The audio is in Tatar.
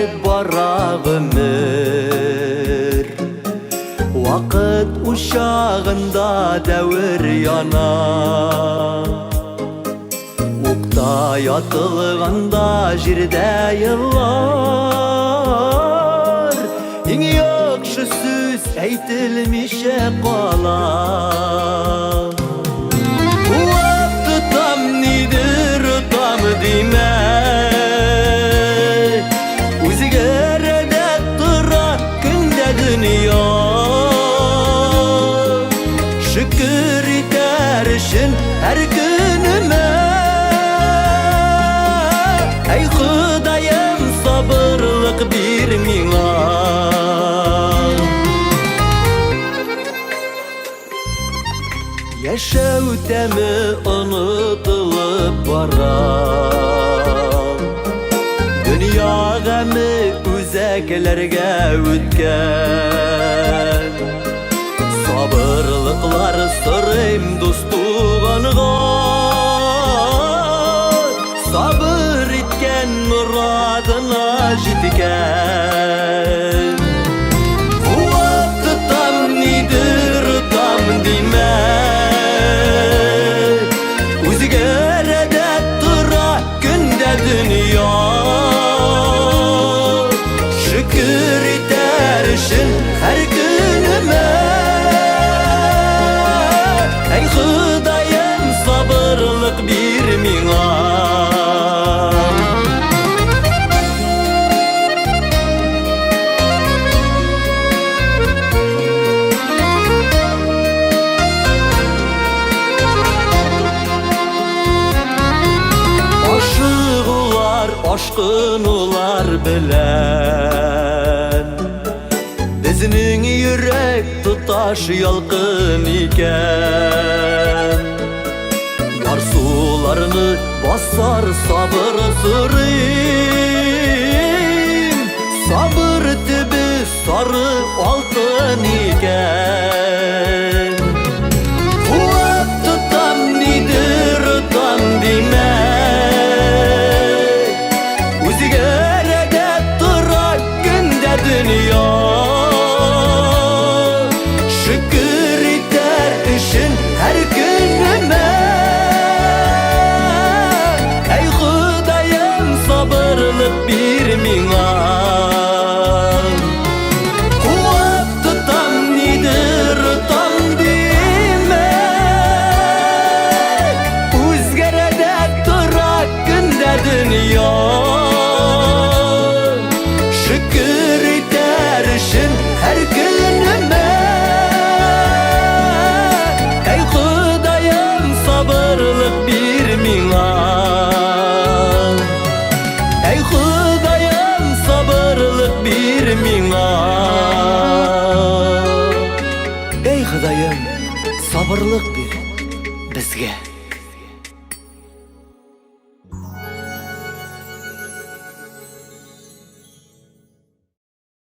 Үзгәреп бара гомер. Вакыт учагында дәвер яна. Укта ятылганда җирдә еллар. Иң яхшы сүз әйтелмичә кала. Куып тотам, нидер отам димә. Үзгәрә дә тора көндә дөнья. Шөкер итәр өчен һәр көнемә. Әй Ходаем, сабырлык бир миңа. Яшәү тәме онытылып бара. Дөнья гаме үзәкләргә үткән. Сабырлыклар сорыйм дус туганга. Сабыр иткән морадына җиткән. Куып тотам, нидер отам димә. Үзгәрә дә тора көндә дөнья. Шөкер итәр өчен һәр көнемә. Әй Ходаем, сабырлык бир миңа. Ашыгулар, ашкынулар белән Безнең йөрәк тоташ ялкын икән. Ярсуларны басар сабыр сорыйм. Сабыр төбе сары алтын икән. Куып тотам, нидер отам димә. Үзгәрә дә тора көндә дөнья. Шөкер итәр өчен һәр көнемә. Әй Ходаем, сабырлык бир миңа. Куып тотам, нидер отам димә. Үзгәрә дә тора көндә дөнья. Шөкер итәр өчен һәр көнемә. Әй Ходаем, сабырлык бир миңа. Әй Ходаем, сабырлык бир миңа. Әй Ходаем, сабырлык бир безгә.